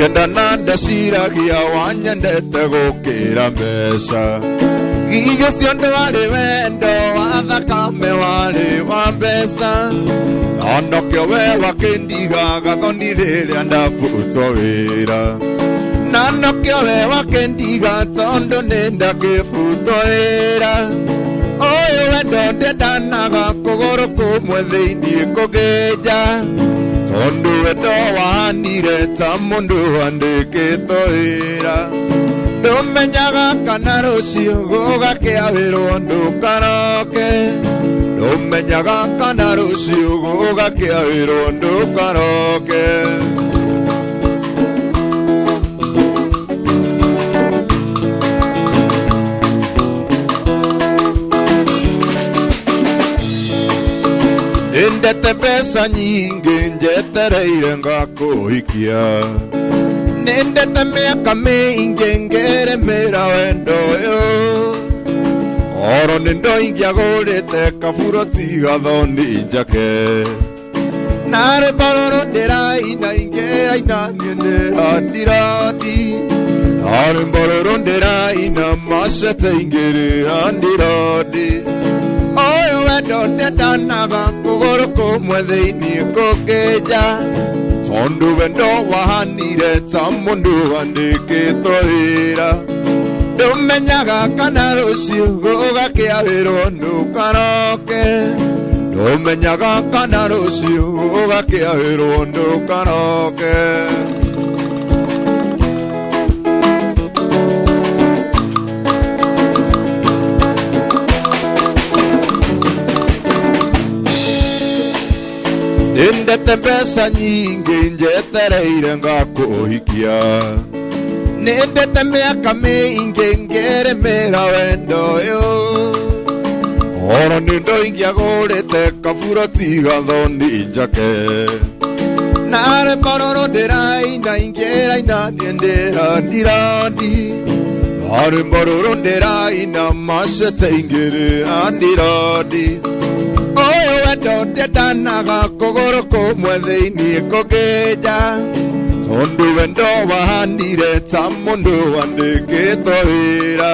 Tũkĩendana ndeciragia wanyendete gũkĩra mbeca. Githĩ ũcio ndwarĩ wendo wa thakame, warĩ wa mbeca. Na nokĩo we wakĩndiga gathoni rĩrĩa ndabutwo wĩra. Na nokĩo we wakĩndiga tondũ nĩ ndakĩbutwo wĩra. Ũyũ wendo ndendanaga kũgũrũ kũmwe thĩinĩ kũngĩnja. Tondũ wendo wahanire ta mũndũ wandĩkĩtwo wĩra. Ndũmenyaga kana rũciũ gũgakĩa wĩrwo ndũkaroke. Ndũmenyaga kana rũciũ gũgakĩa wĩrwo ndũkaroke. Ndendete mbeca nyingĩ njetereire ngakũhikia. Nendete mĩaka mĩingĩ ngĩrĩmĩra wendo ũyũ. Oro nĩ ndoingĩagũrĩte kaburo tiga thoni njake. Narĩ mbororo ndĩraina ingĩraina niĩ ndĩrandirandi. Narĩ mbororo ndĩraina macete ingĩrĩrandirandi. Ũyũ wendo ndendanaga kũgũrũ kũmwe thĩinĩ kũngĩnja. Tondũ wendo wahanire ta mũndũ wandĩkĩtwo wĩra. Ndũmenyaga kana rũciũ gũgakĩa wĩrwo ndũkaroke. Ndũmenyaga kana rũciũ gũgakĩa wĩrwo ndũkaroke. Ndendete mbeca nyingĩ njetereire ngakũhikia. Nendete mĩaka mĩingĩ ngĩrĩmĩra wendo ũyũ. Oro nĩ ndoingĩagũrĩte kaburo tiga thoni njake. Narĩ mbororo ndĩraina ingĩraina niĩ ndĩrandirandi. Narĩ mbororo ndĩraina macete ingĩrĩrandirandi. Ũyũ wendo ndendanaga kũgũrũ kũmwe thĩinĩ kũngĩnja. Tondũ wendo wahanire ta mũndũ wandĩkĩtwo wĩra.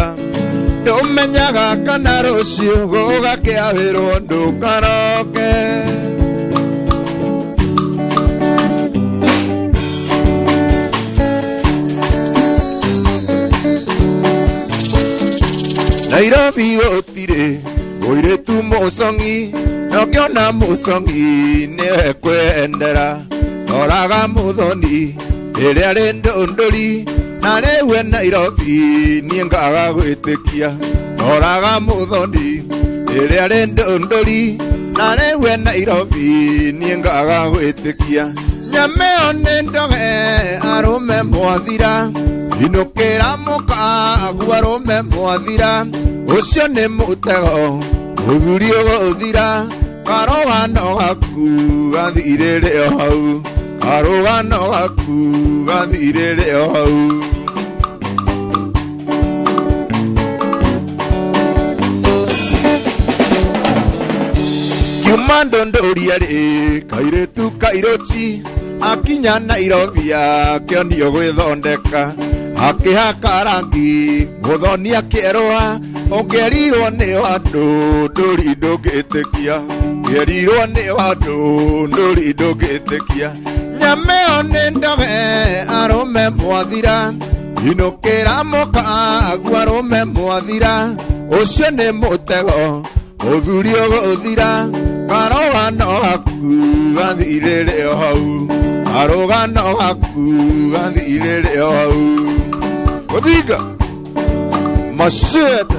Ndũmenyaga kana rũciũ gũgakĩa wĩrwo ndũkaroke. Nairobi gũtirĩ mũirĩtu mũcong'i, nokĩona mũcong'i nĩwe kwendera. Roraga mũthoni ĩrĩa rĩ ndũndũri, na rĩu e Nairobi niĩ ngaga gwĩtĩkia. Roraga mũthoni ĩrĩa rĩ ndũndũri, na rĩu e Nairobi niĩ ngaga gwĩtĩkia. Nyama ĩyo nĩ ndoge arũme mwathira, inũkĩra mũkagu arũme mwathira. Ũcio nĩ mũtego mũthuri ũgũthira, karũgano gaku gathirĩre o hau. Karũgano gaku gathirĩre o hau. Kiuma ndũndũria rĩ kairĩtu kairũci akinya Nairobi akĩonio gwĩthondeka akĩhaka rangi mũthoni akĩerũha ũngĩerirwo nĩ wandũ ndũri ndũngĩtĩkia ũngĩerirwo nĩ wandũ ndũri ndũngĩtĩkia. Nyama ĩyo nĩ ndoge arũme mwathira, inũkĩra mũkagu arũme mwathira. Ũcio nĩ mũtego mũthuri ũgũthira, karũgano gaku gathirĩre o hau. Karũgano gaku gathirĩre o hau. Gũthinga macete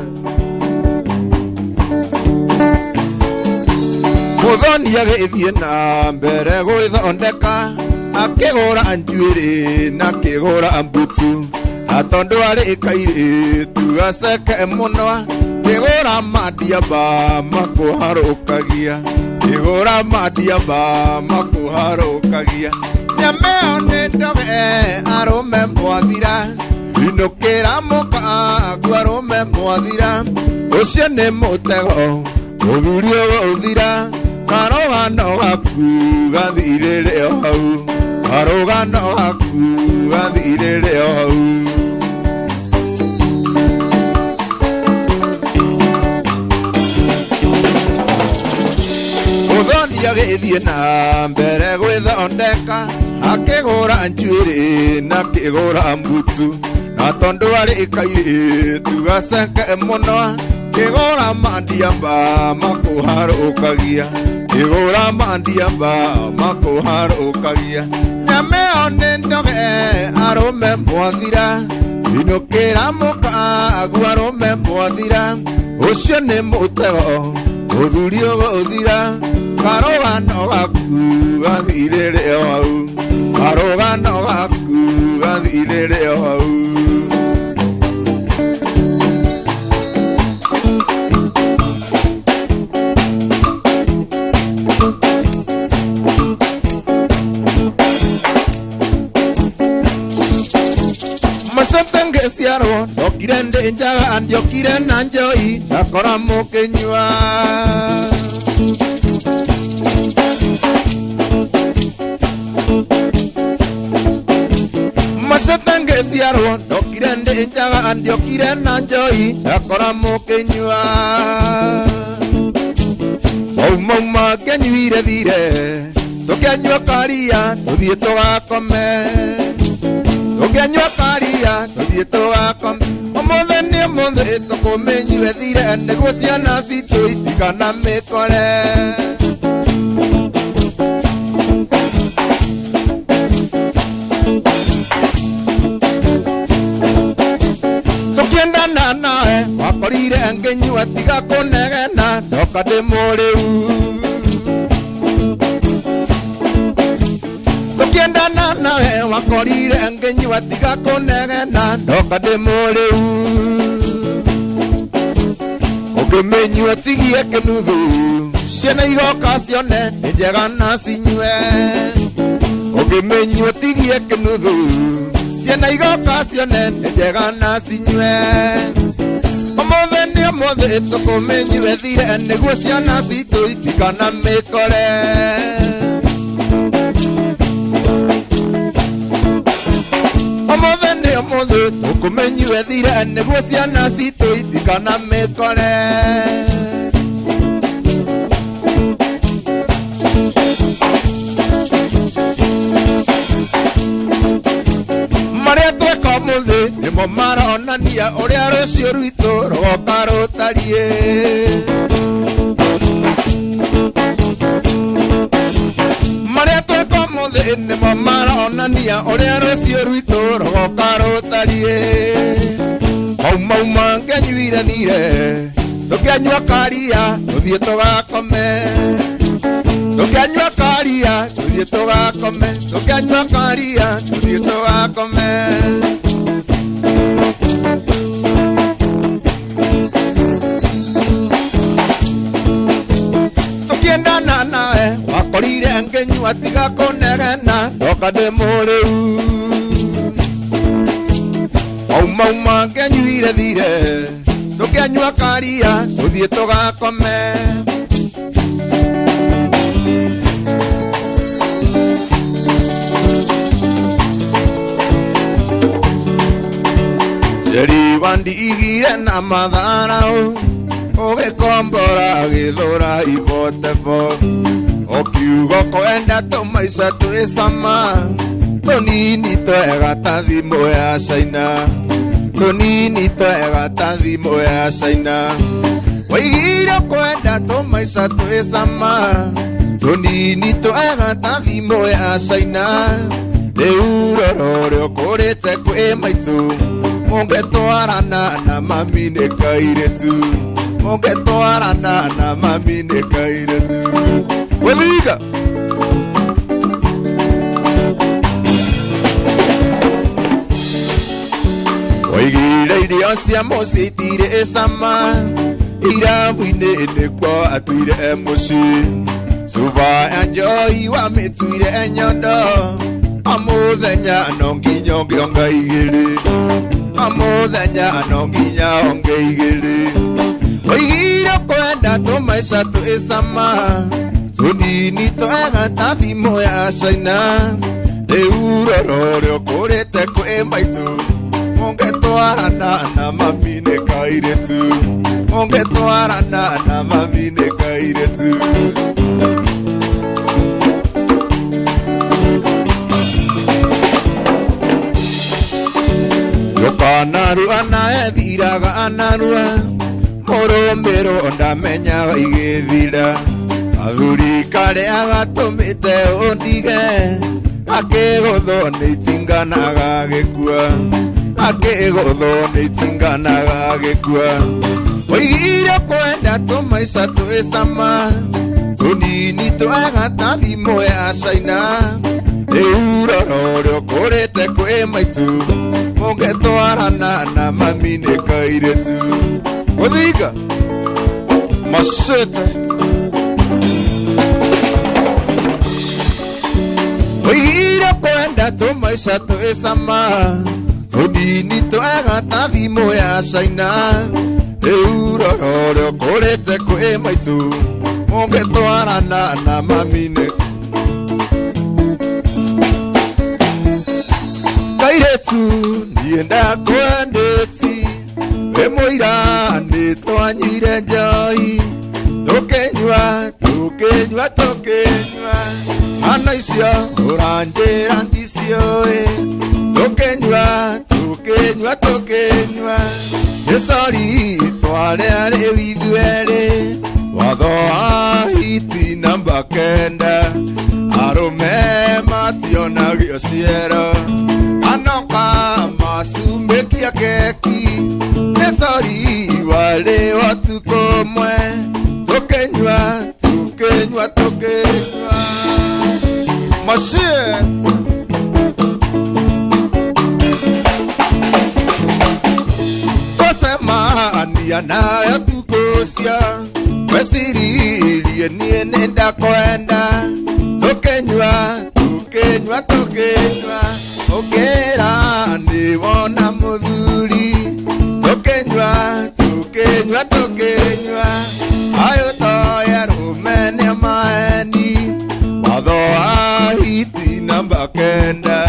mũthoni agĩthiĩ na mbere gwĩthondeka akĩgũra njuĩrĩ na akĩgũra mbutu, na tondũ arĩ kairĩtu gaceke mũno kĩgũra mandiamba makũharũkagia, kĩgũra mandiamba makũharũkagia. Nyama ĩyo nĩ ndoge arũme mwathira, inũkĩra mũkagu arũme mwathira. Ũcio nĩ mũtego mũthuri ũgũthira, karũgano gaku gathirĩre o hau. Karũgano gaku gathirĩre o hau. Mũthoni agĩthiĩ na mbere gwĩthondeka, akĩgũra njuĩrĩ na akĩgũra mbutu, na tondũ arĩ kairĩtu gaceke mũno, kĩgũra mandiamba makũharũkagia, kĩgũra mandiamba makũharũkagia. Nyama ĩyo nĩ ndoge arũme mwathira, inũkĩra mũka agu arũme mwathira, ũcio nĩ mũtego mũthuri ũgũthira. Karũgano gaku gathirĩre o hau, karũgano gaku gathirĩre o hau. Macote ngĩciarwo ndokire ndĩ njaga, ndiokire na njoi ndakora mũkĩnyua. Macote ngĩciarwo ndokire ndĩ njaga, ndiokire na njoi ndakora mũkĩnyua. Maumauma ngĩnyuire thire, tũkĩanyua karia tũthiĩ tũgakome, tũkĩanyua karia tũthiĩ tũgakome. Ũmũthĩ nĩ ũmũthĩ tũkũmĩnyue thire, nĩguo ciana citũ itikanamĩkore. Tũkĩendana nawe wakorire ngĩnyua, tiga kũnegena ndoka ndĩ mũrĩu. Tũkĩendana nawe wakorire ngĩnyua, tiga kũnegena ndoka ndĩ mũrĩu. Ũngĩmĩnyua tigie kĩnuthu, ciana igoka cione nĩ njega na cinyue. Ũngĩmĩnyua tigie kĩnuthu, ciana igoka cione nĩ njega na cinyue. Ũmũthĩ nĩ ũmũthĩ tũkũmĩnyue thire, nĩguo ciana citũ itikanamĩkore. Ũmũthĩ nĩ ũmũthĩ tũkũmĩnyue thire, nĩguo ciana citũ itikanamĩkore. Marĩa tweka ũmũthĩ nĩmo maronania ũrĩa rũciũ rwitũ rũgoka rũtariĩ. Marĩa tweka ũmũthĩ nĩmo maronania ũrĩa rũciũ rwitũ rũgoka rũtariĩ. Maumauma ngĩnyuire thire, tũkĩanyua karia tũthiĩ tũgakome, tũkĩanyua karia tũthiĩ tũgakome, tũkĩanyua karia tũthiĩ tũgakome. Tũkĩendana nawe wakorire ngĩnyua, tiga kũnegena ndoka ndĩ mũrĩu. Maumauma ngĩnyuire thire, tũkĩanyua karia tũthiĩ tũgakome. Njeri wandigire na matharau, ũgĩkombora gĩthũra ibotebo, ũkiuga kwenda tũmaica twĩ cama, tũnini twega ta thimũ ya China, tũnini twega ta thimũ ya China. Waigire kwenda tũmaica twĩ cama, tũnini twega ta thimũ ya China. Rĩu rora ũrĩa ũkũrĩte kwĩ maitũ, mũngĩtwarana na mami nĩ kairĩtu, mũngĩtwarana na mami nĩ kairĩtu. Wethiga Oigire irio cia mũciĩ itirĩ cama, irabu-inĩ nĩkuo atuire mũciĩ. Cuba ya njoi wamĩtuire nyondo, o mũthenya no nginya ũngĩonga igĩrĩ, o mũthenya no nginya onge igĩrĩ. Oigire kwenda tũmaica twĩ cama, tũnini twega ta thimũ ya China. Rĩu roro ũrĩa ũkũrĩte kwĩ maitũ mũngĩtwarana na mami nĩ kairĩtu mũngĩtwarana na mami nĩ kairĩtu. Ndũkanarua na ethiraga anarua mũrũmĩrwo ndamenyaga igĩthira athuri karĩa gatũmĩte ũndige akĩgũthwo nĩ itinga na gagĩkua akĩgũthwo nĩ itinga na gagĩkua oigire kwenda tũmaica twĩ cama tũnini twega ta thimũ ya China rĩu roro ũrĩa ũkũrĩte kwĩ maitũ mũngĩtwarana na mami nĩ kairĩtu gũthinga macete oigire kwenda tũmaica twĩ cama tũnini twega ta thimũ ya China rĩu roro ũrĩa ũkũrĩte kwĩ maitũ mũngĩtwarana na mami nĩ kairĩtu niĩ ndakwendeti wĩ mũira nĩ twanyuire njohi tũkĩnyua tũkĩnyua tũkĩnyua ng'ano icio ũranjĩra ndiciũĩ tũkĩnyua tũkĩnyua tũkĩnyua nĩ sori twarĩa rĩu ithuerĩ watho wa hiti namba kenda arũme mationagio ciero anoka macumbĩkia keki nĩ sori warĩ ũtukũ ũmwe tũkĩnyua tũkĩnyua tũkĩnyua Machine. Twacemania nayo tukũ ũcio weciririe niĩ nĩ ndakwenda tũkĩnyua tũkĩnyua tũkĩnyua ũkĩra nĩ wona mũthuri tũkĩnyua tũkĩnyua tũkĩnyua ayũ toya rũme nĩ maeni watho wa hiti namba kenda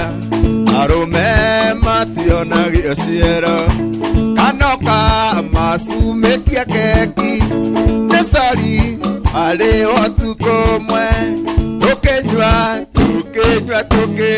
arũme mationagio ciero kanoka macumĩkia keki nĩ sori arĩ ũtukũ ũmwe tũkĩnyua tũkĩnyua tũkĩ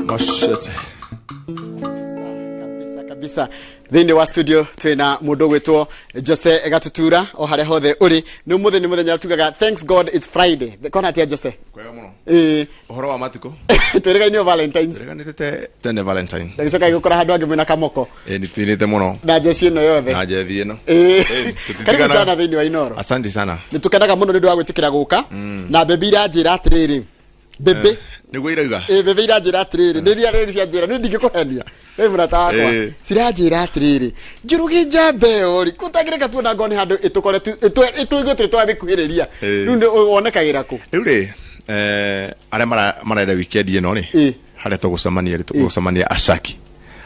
Machete. Kabisa kabisa thĩinĩ wa studio twĩna mũndũ ũgwĩtwo Jose Gatutura o harĩa hothe ũrĩ nĩ ũmũthĩ nĩ mũthenya tugaga thanks God it's Friday kona atĩa Jose. Kwega mũno. Ĩĩ. Ũhoro wa matukũ? Twĩrĩgainio Valentines. Twĩrĩganĩte tene Valentine. Ndagĩcoka gĩgũkora handũ angĩ mwĩna kamoko. Ĩ nĩ twinĩte mũno. Na jeshi ĩno yothe. Na jethi ĩno. Ĩĩ. Ĩ, Karibu tũtitiganaga. sana thĩinĩ wa Inoro. Asante sana. Nĩ tũkenaga mũno nĩ ũndũ wa gwĩtĩkĩra gũka na bebi iranjĩra atĩrĩrĩ bebe. Nĩguo irauga. Ĩ bebe iranjĩra atĩrĩrĩ nĩ ria rĩrĩ cianjĩra nĩ ndingĩkũhenia wĩ mũrata wakwa. Ĩ. Ciranjĩra atĩrĩrĩ njũrũgĩ njamba ĩyo rĩ kũtangĩreka tuona ngoo nĩ handũ ĩtũkore ĩtũigue tũrĩ twamĩkuhĩrĩria. Ĩ. Rĩu nĩ wonekagĩra kũ? Rĩu rĩ arĩa marenda weekend ĩno rĩ Ĩ. harĩa tũgũcemania rĩ tũgũcemania Ashaki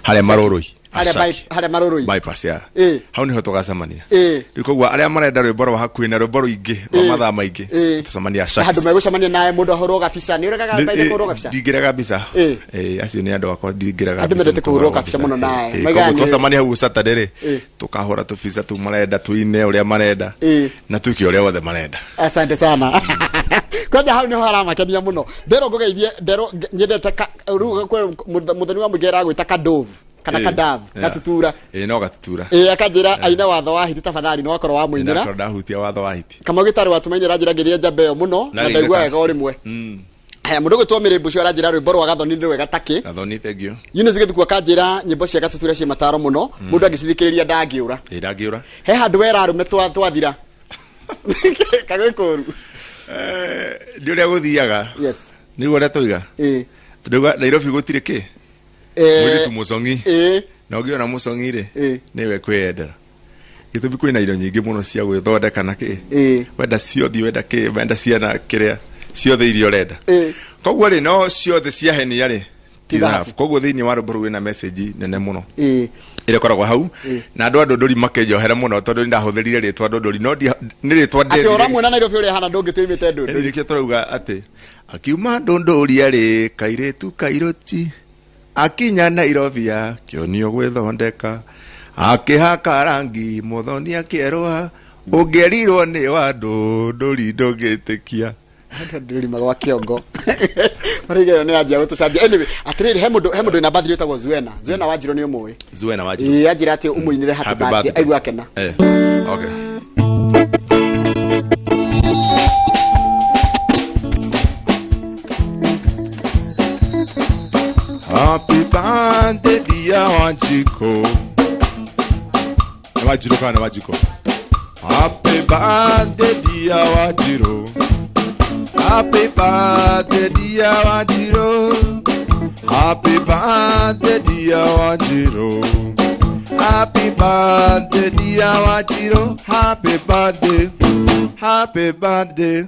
harĩa Marũrũi. Harĩa Ashaki. harĩa Marũrũi. Bypass ya Ĩ. hau niho tũgacemania. Ĩ. Rĩu koguo arĩa marenda rwĩmbo rwa hakuhĩ na rwĩmbo rũingĩ rwa Ĩ. mathaa maingĩ Ĩ. tũcemania Ashaki. Handũ megũcemania nawe mũndũ ahũrwo gabica nĩ ũregaga baithe kũhũrwo gabica? Ndingĩrega mbica. Ĩ. Ĩ, acio nĩ andũ akwa ndingĩrega Andũ mbica, mendete nĩ kũhũrwo tũhũragwo kabica mbica. mũno nawe. Ĩ, Maigaga koguo nĩ- twacemania hau Saturday rĩ Ĩ. tũkahũra tũbica tũu marenda tũine ũrĩa marenda Ĩ. na twĩke ũrĩa wothe marenda. Asante sana. Kwanja hau niho haramakenia muno ndero ngugeithie ndero nyendete riu muthoni wa mũingĩ aragwĩta kadov kana Ĩ, kadav yeah. gatutura. Ĩ no gatutura. Ĩ akanjĩra aina watho wa hiti tafadhali nĩ wakorwo wamũinĩra. Ndakorwo ndahutia watho wa hiti. Kamau gĩtarĩ watũmainĩra njĩra ngĩthire njamba ĩyo mũno na Na ndaigua gĩtheka. wega o rĩmwe. Haya, mũndũ ũgwĩtwo Mĩrĩmbu ũcio aranjĩra rwĩmbo rwa Gathoni nĩ rwega takĩ. Gathoni, thank you. Eunice Gĩthuku akanjĩra nyĩmbo cia Gatutura ciĩ mataro mũno, mũndũ angĩcithikĩrĩria ndangĩũra. Ĩ, ndangĩũra. He handũ wera arũme twathira. Kagwĩ kũru. Nĩ ũrĩa gũthiaga. Yes. Nĩguo ũrĩa tũiga. Ĩ. Tũrauga Nairobi gũtirĩ kĩ? Mũirĩtu mũcong'i. Ĩ. Na ũngĩona mũcong'i rĩ, Ĩ. nĩwe kwĩyendera. Gĩtũmi kwĩna indo nyingĩ mũno cia gwĩthondeka na kĩ. Ĩ. Wenda ciothe, wenda kĩ, wenda ciana kĩrĩa, ciothe iria ũrenda. Ĩ. Koguo rĩ, no ciothe ciahenia rĩ, ti Ti thahabu. thahabu. Koguo thĩinĩ wa rwĩmbo rũu wĩna message nene mũno. Ĩ. Ĩrĩa ĩkoragwo hau. Ĩ. Na andũ a Ndũndũri makĩnjohera mũno tondũ nĩndahũthĩrire rĩtwa Ndũndũri, no nĩ rĩtwa Atĩ ndethire. ũramuona Nairobi ũrĩa ahana ndũngĩtuimĩte Ndũndũri. Nĩkĩo tũrauga atĩ akiuma Ndũndũri arĩ kairĩtu kairũti, akinya Nairobi akĩonio gwĩthondeka, akĩhaka rangi mũthoni akĩerũha, ũngĩerirwo nĩ wa Ndũndũri ndũngĩtĩkia. Ndũrĩ magwa kĩongo. Marĩga ĩyo nĩ yanjia gũtũcambia. Anyway, atĩrĩrĩ, he mũndũ wĩna birthday wĩtagwo Zuena. Zuena Wanjirũ nĩ ũmũĩ. Zuena Wanjirũ. Ĩĩ, anjĩra atĩ ũmũinĩre happy Happy birthday. birthday. Aigua akena. Okay. Happy birthday dear Wanjiko. Nĩ Wanjirũ kana nĩ Wanjiko? Happy birthday dear Wanjirũ. Happy birthday dear Wanjirũ. Happy birthday dear Wanjirũ. Happy birthday dear Wanjirũ. Happy birthday. Happy birthday.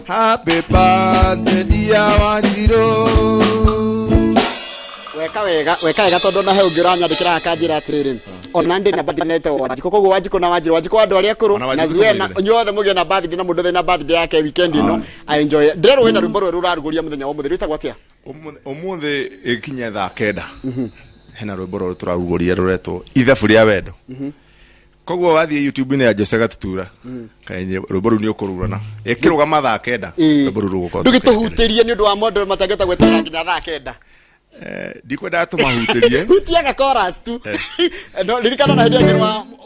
Happy birthday dear Wanjirũ. Weka wega, weka wega tondũ ona he ũngĩ ũranyandĩkĩra akanjĩra atĩrĩrĩ, ona ndĩ na birthday netwo Wanjikũ, koguo Wanjikũ na Wanjirũ, Wanjikũ wa andũ arĩa akũrũ Ona na Wanjikũ Zuena, tũmũinĩre. inyuothe mũgĩe na birthday na mũndũ wothe na birthday yake weekend ĩno a enjoy. Ndĩrerwo wĩna rwĩmbo rwerũ ũrarugũria mũthenya wa ũmũthĩ, rwĩtagwo atĩa? Ũmũthĩ ĩkinye thaa 9 hena rwĩmbo rwerũ tũrarugũria rũretwo ithabu rĩa wendo. Koguo wathiĩ YouTube-inĩ ya Jose Gatutura, kaĩ rwĩmbo rũu nĩ ũkũrurana ĩkĩrũgama thaa 9, rwĩmbo rũu rũgũkorwo. Ndũgĩtũhutĩrie nĩ ũndũ wa mũndũ matangĩhota gweterera nginya thaa 9. Ndikwendaga tũmahutĩrie. Hutiaga chorus tu. No ririkana na hĩndĩ ĩngĩ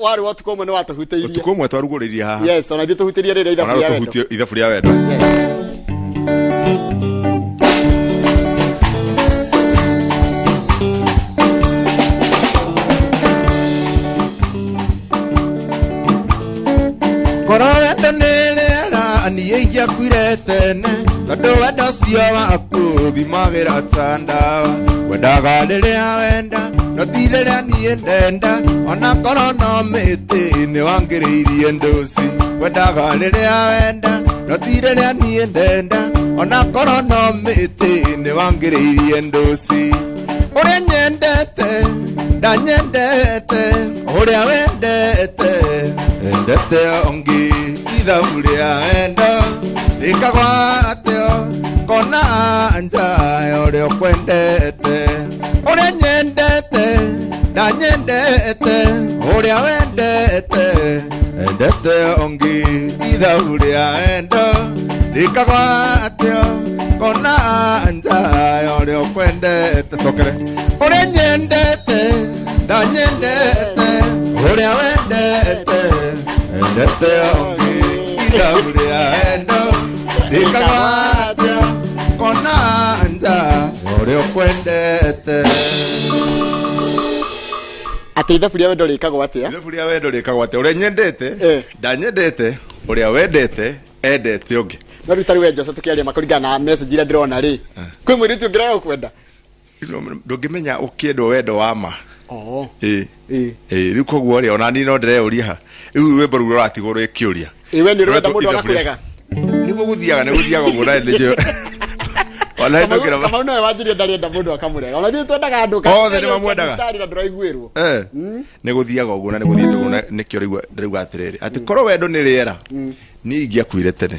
warĩ wa ũtukũ ũmwe nĩ watũhutĩirie. Ũtukũ ũmwe twarugũrĩirie haha. Yes, ona ithuĩ tũhutĩrie rĩrĩa ithabu Ona rĩa wendo. tũhutie ithabu rĩa wendo. Yes. Korwo wendo nĩ rĩera, niĩ ingĩakuire tene, tondũ wendo ũcio waku thimagĩra ta ndawa. Wendaga rĩrĩa wenda, no ti rĩrĩa niĩ ndenda, ona korwo no mĩtĩ nĩ wangĩrĩirie ndũci. Wendaga rĩrĩa wenda, no ti rĩrĩa niĩ ndenda, ona korwo no mĩtĩ nĩ wangĩrĩirie ndũci. Ũrĩa nyendete ndanyendete, ũrĩa wendete endete ũngĩ, ithabu rĩa wendo rĩkagwa atĩa kona anja ya ũrĩa ũkwendete. Ũrĩa nyendete ndanyendete, ũrĩa wendete endete ũngĩ, ithabu rĩa wendo rĩkagwa atĩa kona anja ya ũrĩa ũkwendete. Cokere. Ũrĩa nyendete ndanyendete, ũrĩa wendete endete ũngĩ, ithabu rĩa wendo rĩkagwa atĩa kona anja ya ũrĩa ũkwendete. Atĩ ithabu rĩa wendo rĩkagwo atĩa? Ithabu rĩa wendo rĩkagwo atĩa? Ũrĩa nyendete ndanyendete, ũrĩa wendete endete ũngĩ. No rĩu tarĩ we Jose, tũkĩaria makũringana na message iria ndĩrona rĩ, kwĩ mũirĩtu ũngĩrega gũkwenda? Ndũngĩmenya ũkĩendwo wendo wa ma. Oh. Ĩ. Ĩ. Ĩ, rĩu koguo rĩ, ona niĩ no ndĩreyũria ha rĩu rwĩmbo rũu rũratigwo rwĩ kĩũria. Ĩ, we nĩ ũrenda Rũretwo mũndũ ithabu rĩa- agakũrega? Nĩguo gũthiaga, nĩ gũthiaga ũguo, na nĩkĩo ona hĩtũkĩra. Kamau nowe wanjirie ndarenda mũndũ akamũrega, ona ithuĩ twendaga andũ. Othe nĩ mamwendaga. Mstari na ndũraiguĩrwo. Nĩ gũthiaga ũguo na nĩ gũthiĩte ũguo, na nĩkĩo rĩu ndĩrauga atĩrĩrĩ, atĩ korwo wendo nĩ rĩera, niĩ ingĩakuire tene,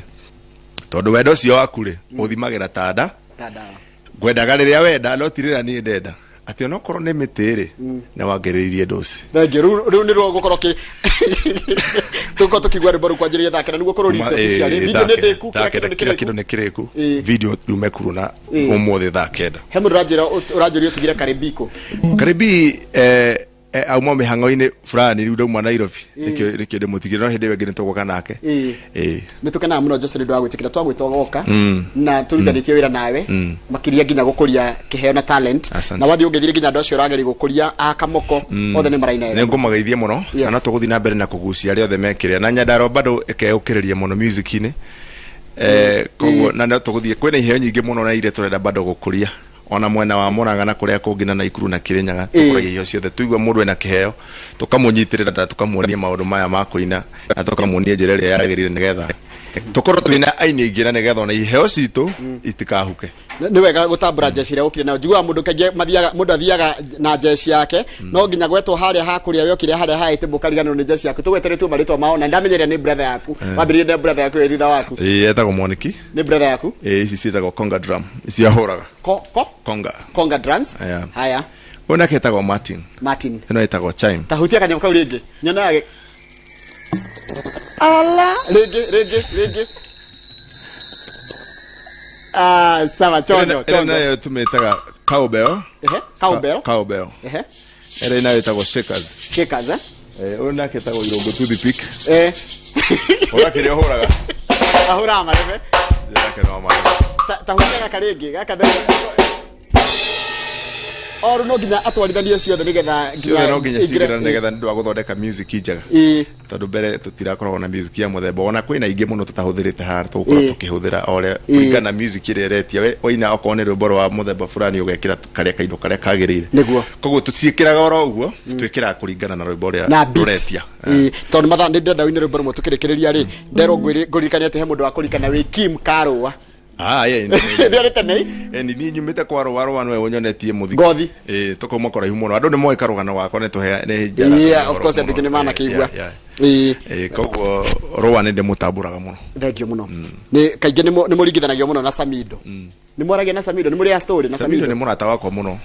tondũ wendo ũcio waku rĩ, ũthimagĩra ta nda. Ta ndawa. Ngwendaga rĩrĩa wenda, no ti rĩrĩa niĩ ndenda, atĩ onokorwo nĩ mĩtĩ rĩ, nĩ wangĩrĩirie ndũci. Thank you. Rĩu nĩ rwo gũkorwo kĩ tũkorwo tũkĩigua rwĩmbo rũu kwanjĩrĩria thaa 9 nĩguo kũrũ release officially. Video nĩ ndĩku, kila kĩndũ nĩ kila kĩrĩku. kĩndũ nĩ kĩrĩku. Ĩ. Video rĩu mekuru na ũmũthĩ thaa 9. He mũndũ ũranjĩra, ũranjũria ũtigire Karibiko. Karibi. Auma mĩhang'o-inĩ fulani, rĩu ndauma Nairobi, nĩkĩo ndĩmũtigire, no hĩndĩ ĩyo ĩngĩ nĩtũgũka nake. Ĩĩ. Nä tå kenaga må no, Jose, nä å ndå wa gwä tä kä ra twagwä ta ũgoka na tå rithanä tie wä ra nawe makiria nginya gå kå ria kä heo na talent. Asante. Na wathiä å ngä nginya andå acio å rageria gå kå ria a kamoko othe nä maraina Nĩ wega. ngũmageithia mũno. Na no tũgũthiĩ na mbere na kũgucia arĩa othe mekĩrĩa na Nyandarua bado ĩkeyũkĩrĩria mũno music-inĩ. Koguo na no tũgũthiĩ, kwĩna iheo nyingĩ mũno na iria tũrenda bado gũkũria ona mwena wa Murang'a na kũrĩa kũngĩ na Naikuru na Kirinyaga. Tũkũragia iheo ciothe, tũigua mũndũ ena kĩheo tũkamũnyitĩrĩra na tũkamuonia maũndũ maya ma kũina na tũkamuonia njĩra ĩrĩa yagĩrĩire, nĩgetha tũkorwo twĩna aini aingĩ na nĩgetha ona iheo citũ itikahuke. Nä wega gå tambå ra njeci ĩrĩa ũkire nayo. Njiguaga mũndũ kaingĩ mathiaga, mũndũ athiaga na njeci yake, no nginya gwetwo harĩa hakũrĩa we ũkire harĩa haĩte mũkariganĩrwo nĩ njeci yaku. Tũgweteretwo marĩtwa mao na ndamenyerera nĩ brother yaku wambĩrĩrie, nĩ brother yaku ĩ thutha waku? Ĩĩ, etagwo Moniki. Nĩ brother yaku? Ĩĩ, ici ciĩtagwo conga drum, icio ahũraga. Ko Conga. Conga drums. Yeah. Haya. Ũyũ nake etagwo Martin. Martin. Ĩno ĩtagwo chime. Tahutia kanyamũ kau rĩngĩ nyonaga ala rĩngĩ rĩngĩ rĩngĩ. Ah, sawa, chonjo. Ĩno Chonjo. Nayo tũmĩtaga cowbell. Ehe, cowbell. Cowbell. Ĩrĩa nayo ĩtagwo shakers. Shakers, eh. Ũyũ nake etagwo Irũngũ toothpick. Ũrĩa kĩrĩa ũhũraga. Ahũraga marebe. Nake no marebe. Tahutia gaka rĩngĩ, gaka oru no nginya atwarithanie ciothe nĩgetha Ciothe no nginya ingĩre- cingĩrane nĩgetha nĩ ũndũ wa gũthondeka music njega, tondũ mbere tũtirakoragwo na music ya mũthemba, ona kwĩna ingĩ mũno tũtahũthĩrĩte haha, tũgũkorwo tũkĩhũthĩra o ũrĩa kũringana na music ĩrĩa ĩretia. We waina okorwo nĩ rwĩmbo rwa mũthemba fulani, ũgekĩra karĩa kaindo karĩa kagĩrĩire. Koguo tũtiĩkĩraga oro ũguo, twĩkĩraga kũringana na rwĩmbo ũrĩa Na beat. rũretia. Tondũ mathaa nĩ ndĩrenda ũine rwĩmbo rũmwe tũkĩrĩkĩrĩria rĩ, nderwo ngũririkanie atĩ he mũndũ wa kũririkana wĩ Kim Karũa. Ah, yeah, Nĩarĩte nei. Ni niĩ nyumĩte kwa rũa rũa nĩwe ũnyonetie mũthiki. Ngothi. Ĩĩ, tũkauma kũraihu mũno, andũ nĩ moĩ karũgano gakwa, nĩ tũhe nĩ Yeah, of course, andũ aingĩ nĩ manakĩigua. Ĩĩ, koguo rũa nĩ ndĩmũtambũraga mũno. Thank you mũno. Nĩ kaingĩ nĩ mũringithanagio mũno na Samido. Nĩ mwaragia na Samido? Nĩ mũrĩ a story na Samido Samido? nĩ mũrata wakwa mũno.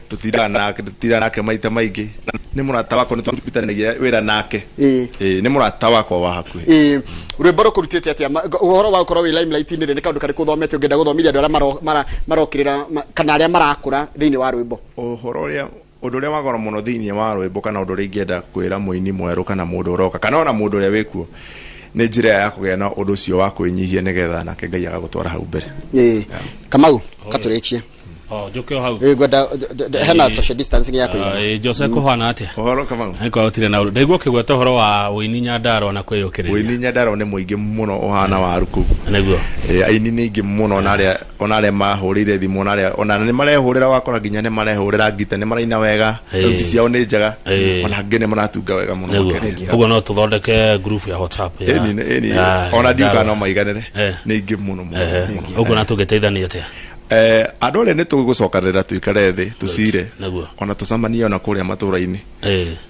Tũtindaga nake maita maingĩ, nĩ mũrata wakwa, nĩ tũrutithanagia wĩra nake. Ĩĩ, nĩ mũrata wakwa wa hakuhĩ. Ĩĩ, rwĩmbo rũkũrutĩte atĩa? Ũhoro wa gũkorwo wĩ limelight-inĩ rĩ, nĩ kaũndũ karĩkũ ũthomete ũngĩenda gũthomithia andũ arĩa marokĩrĩra kana arĩa marakũra thĩinĩ wa rwĩmbo? Ũhoro ũrĩa, ũndũ ũrĩa wa goro mũno thĩinĩ wa rwĩmbo, kana ũndũ ũrĩa ingĩenda kwĩra mũini mwerũ kana mũndũ ũroka kana ona mũndũ ũrĩa wĩkuo, nĩ njĩra ya kũgĩa na ũndũ ũcio wa kwĩnyihia, nĩgetha nake Ngai agagũtwara hau mbere. Ĩĩ, Kamau, katũrĩkie. O njũke o hau. Ĩĩ, ngwenda hena social distancing ya kũigana. Ĩĩ, Jose, kũhana atĩa? Ũhoro, Kamau? Nĩkorwo gũtirĩ na ũndũ. Ndaigua ũkĩgweta ũhoro wa ũini Nyandarua na kwĩyũkĩrĩria. Ũini Nyandarua nĩ mũingĩ mũno, ũhana waru kũu. Nĩguo. Ĩĩ, aini nĩ aingĩ mũno, ona arĩa mahũrĩire thimũ, ona arĩa ona nĩ marehũrĩra, wakora nginya nĩ marehũrĩra ngita, nĩ maraina wega, sauti ciao nĩ njega, ona angĩ nĩ maratunga wega mũno makĩria. Ũguo no tũthondeke group ya WhatsApp ya Ĩni, ĩni, ya ona ndiuga Nyandarua. no maiganĩre, nĩ aingĩ mũno mũno mũno. Ũguo na tũngĩteithania atĩa? Andũ arĩa nĩ tũgũcokanĩrĩra, tũikare thĩ tũcire, ona tũcemanie ona kũrĩa matũra-inĩ.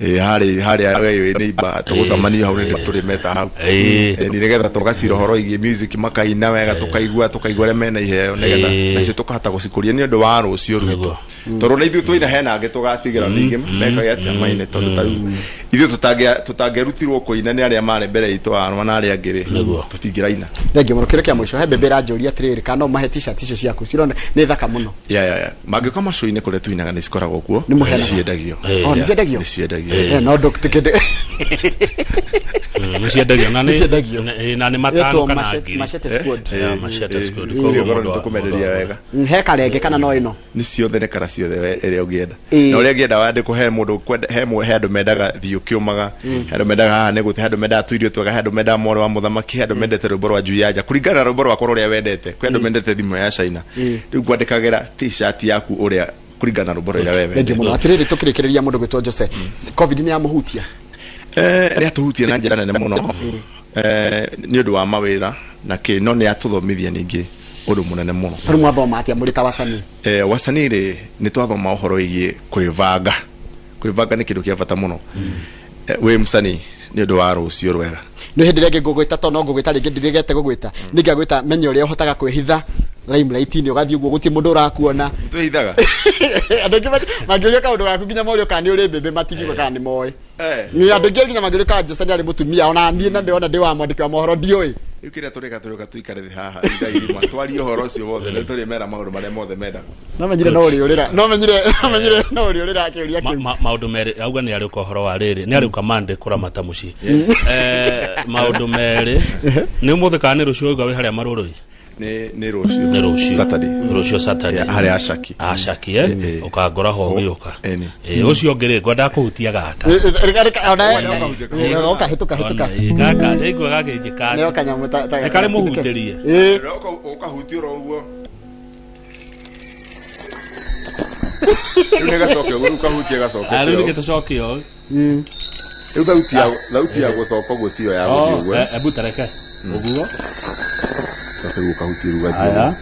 Harĩ harĩa we wĩ neighbor, tũgũcemania hau, nĩ tũrĩ meta hau. Nĩ nĩgetha tũgacira ũhoro wĩgiĩ music, makaina wega, tũkaigua arĩa mena iheo, nĩgetha nacio tũkahota gũcikũria nĩ ũndũ wa rũciũ rwitũ, tondũ na ithuĩ twaina hena angĩ tũgatigĩra ningĩ mekage atĩa maine, tondũ ta rĩu ithuĩ tũtangĩarutirwo kũina nĩ arĩa marĩ mbere itũ arwa na arĩa angĩ rĩ, tũtingĩraina. Thank you mũno. Kĩrĩa kĩa mũico, he mbembe ĩranjũria atĩrĩrĩ, kana no mahe t-shirt icio ciaku cirona nĩ thaka mũno? Ya, mangĩũka macũinĩ kũrĩa tũinaga, nĩ cikoragwo kuo. Nĩ mũheanaga? Nĩ ciendagio. Oh, nĩ ciendagio? Nĩ ciendagio. No ndũkĩndĩ. Nĩ ciendagio na Nĩ ciendagio. na nĩ matano Ĩtwo kana 1000. Machete Squad. Yeah, Machete Squad. Ĩĩ, Koguo ũkorwo mũndũ nĩ tũkũmenderia wega. He karenge kana no ĩno? Nĩ ciothe, nĩ kara ciothe ĩrĩa ũngĩenda. Ĩĩ. Na ũrĩa ũngĩenda wandĩkwo, he mũndũ ũkwenda, he andũ mendaga thiĩ ũkĩũmaga, he andũ mendaga haha nĩ gũte, he andũ mendaga tũirio twega, he andũ mendaga mwarĩ wa mũthamaki, he andũ mendete rwĩmbo rwa njui ya nja, kũringana na rwĩmbo rwakwa rũrĩa wendete. Kwĩ andũ mendete thimũ ya China. Rĩu ngwandĩkagĩra t-shirt yaku ũrĩa kũringana na rwĩmbo rũrĩa we Thank you wendete. Mũno. Atĩrĩrĩ, tũkĩrĩkĩrĩria, mũndũ gwĩtwo Jose, COVID nĩ yamũhutia? Nĩ atũhutia na njĩra nene mũno, nĩ ũndũ wa mawĩra na kĩ, no nĩ atũthomithia ningĩ ũndũ mũnene mũno. Tarĩu mwathoma atĩa mũrĩ ta wasanii? Wasanii rĩ, nĩ twathoma ũhoro wĩgiĩ kwĩbanga. Kwĩbanga nĩ kĩndũ kĩa bata mũno wĩ msanii nĩ ũndũ wa rũciũ rwega. Nĩ hĩndĩ ĩrĩa ĩngĩ ngũgwĩta, tondũ no ngũgwĩta rĩngĩ, ndirĩgete gũgwĩta, nĩ ngagwĩta menye ũrĩa ũhotaga kwĩhitha limelight-inĩ, ũgathiĩ ũguo gũtirĩ mũndũ ũrakuona. Twĩhithaga. Andũ aingĩ mangĩũria kaũndũ gaku, nginya morio kana nĩ ũrĩ mbĩmbĩ, matingiuga kana nĩ moĩ. Nĩ andũ aingĩ nginya mangĩũria kana Jose nĩ arĩ mũtumia, ona niĩ na ndĩrona ndĩ wa mwandĩki wa mohoro ndiũĩ. Rĩu kĩrĩa tũrĩka, tũrĩka tũikare thĩ haha ithaa irima, twarie ũhoro ũcio wothe, nĩ tũrĩmera maũndũ marĩa mothe mendaga. No menyire no ũrĩũrĩra, no menyire, no menyire no ũrĩũrĩra akĩũria kĩu. Maũndũ merĩ auga nĩ arĩũka ũhoro wa rĩrĩ, nĩ arĩũka mande kũramata mũciĩ. Maũndũ merĩ nĩ ũmũthĩ kana nĩ rũciũ auga wĩ harĩa marũrũi? Nĩ rũciũ. Nĩ rũciũ. Saturday. Rũciũ Saturday. Yeah, harĩa Ashaki. Ashaki, eh? Eh. Ũkangora ho ũgĩũka. Ĩni. Ũcio ũngĩ rĩ, ngwendaga kũhutia gaka. Oka hĩtũka, hĩtũka. Ona, gaka ndaigua gagĩnjĩka. Nĩo kanyamũ ta Nĩ karĩ mũhutĩrie. Ũkahutia oro ũguo. Rĩu nĩ gacoke ũguo, rĩu kahutie gacoke. Rĩu nĩ gĩtũcoke o. Rĩu thauti ya gũcoka ũguo tiyo ya gũthiĩ ũguo. Ebu tareke ũguo. Coke rĩu ũkahutia rĩu gathiĩ. Aya.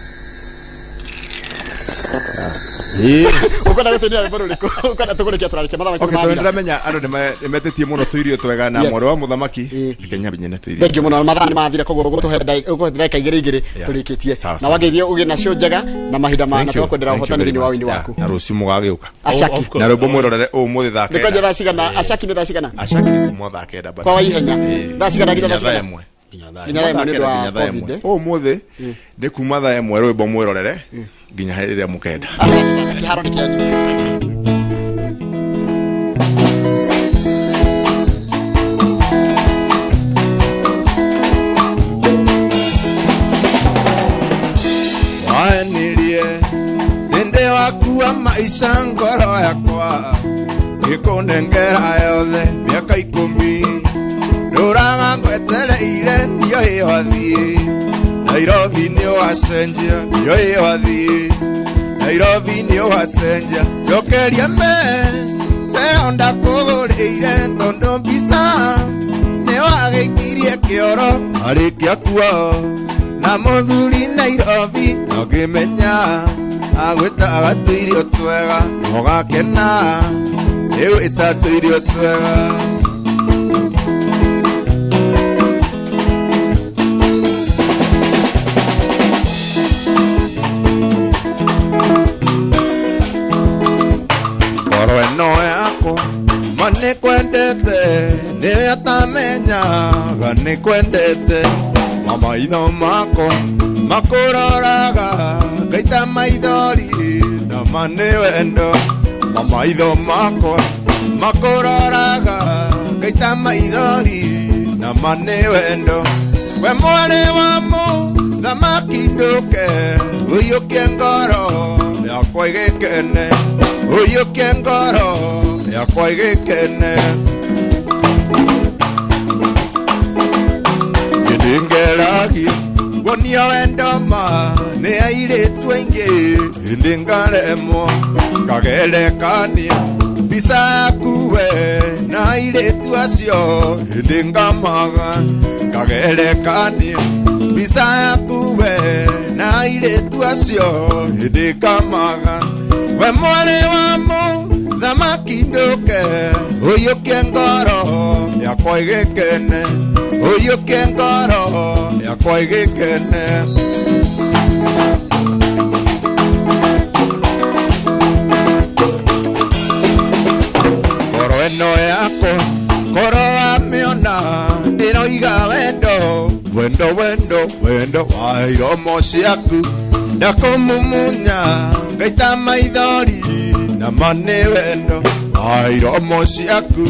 Ũkwenda gũtũinĩra rwĩmbo rũrĩkũ? Ũkwenda tũkũrĩkia, tũrarĩkia mathaa maitũ Okay, tondũ nĩmathira. ndĩramenya andũ nĩmetĩtie mũno tũirio twega na Yes. mwarĩ wa mũthamaki, reke nyambe nyene tũirio. Thank you mũno, mathaa nĩ mathira, koguo ũgũtũhe ndagĩka igĩrĩ igĩrĩ tũrĩkĩtie. Sawa, Na sawa. wangeithio ũgĩe nacio njega na mahinda ma na Thank you. tũgakwendera Thank you ũhotani very thĩinĩ wa much. wĩini Yeah, waku. na rũciũ mũgagĩũka. Ashaki. Of course. Na rwĩmbo mwĩrorere ũmũthĩ thaa Nĩ kwanja kenda. thaa cigana? Ashaki nĩ thaa cigana? Ashaki nĩ kuma thaa kenda but- Kwa wa ihenya. Thaa cigana nginya thaa Nginya thaa cigana? ĩmwe. Nginya thaa Nginya thaa ĩmwe nĩ ũndũ wa Nginya thaa ĩmwe. COVID, eh? Ũmũthĩ nĩ kuma thaa ĩmwe rwĩmbo mwĩrorere nginya rĩrĩa mũkenda. Asante sana, kĩharo nĩ kĩanyu. Wanirie tinde wakua maica, ngoro yakwa ngĩkũnengera yothe, mĩaka 10 ndũraga ngwetereire, ndiũĩ wathiĩ Nairobi, nĩ ũgacenjia, ndiũĩ wathiĩ Nairobi, nĩ ũgacenjia, njokeria me teo ndakũgũrĩire, tondũ mbica nĩ wagĩikirie kĩoro arĩkia kuo na mũthuri Nairobi, ngĩmenya agwĩtaga tũirio twega ũgakena, rĩu ĩta tũirio twega. Ngoro ĩno yakwa ma nĩ kwendete, nĩ atamenyaga nĩ kwendete, mamaitho makwa makũroraga ngaita maithori, na ma nĩ wendo, mamaitho makwa makũroraga ngaita maithori, na ma nĩ wendo. We mwarĩ wa mũthamaki, ndũke ũiyũkie ngoro yakwa ĩgĩkene, ũiyũkie ngoro yakwa ĩgĩkene. Ndingeragia guonia wendo ma nĩ airĩtu aingĩ, ĩndĩ ngaremwo ngagerekania mbica yaku we na airĩtu acio, ĩndĩ ngamaga ngagerekania mbica yaku we na airĩtu acio, ĩndĩ ngamaga. We mwarĩ wa mũthamaki, ndũke ũiyũkie ngoro yakwa ĩgĩkene, ũiyũkie ngoro yakwa ĩgĩkene. Ngoro ĩno yakwa ngoro wamĩona, ndĩroiga wendo, wendo, wendo, wendo wa iromo ciaku, ndakũmumunya ngaita maithori, na ma nĩ wendo wa iromo ciaku,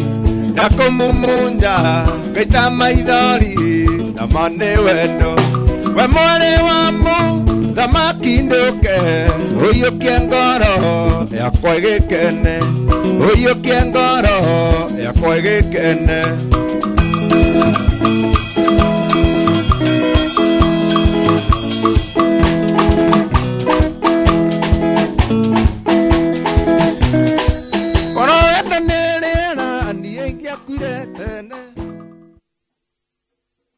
ndakũmumunya ngaita maithori, na ma nĩ wendo. We mwarĩ wa mũthamaki, ndũke ũiyũkie ngoro yakwa ĩgĩkene, ũiyũkie ngoro yakwa ĩgĩkene. Korwo wendo nĩ rĩera, niĩ ingĩakuire tene.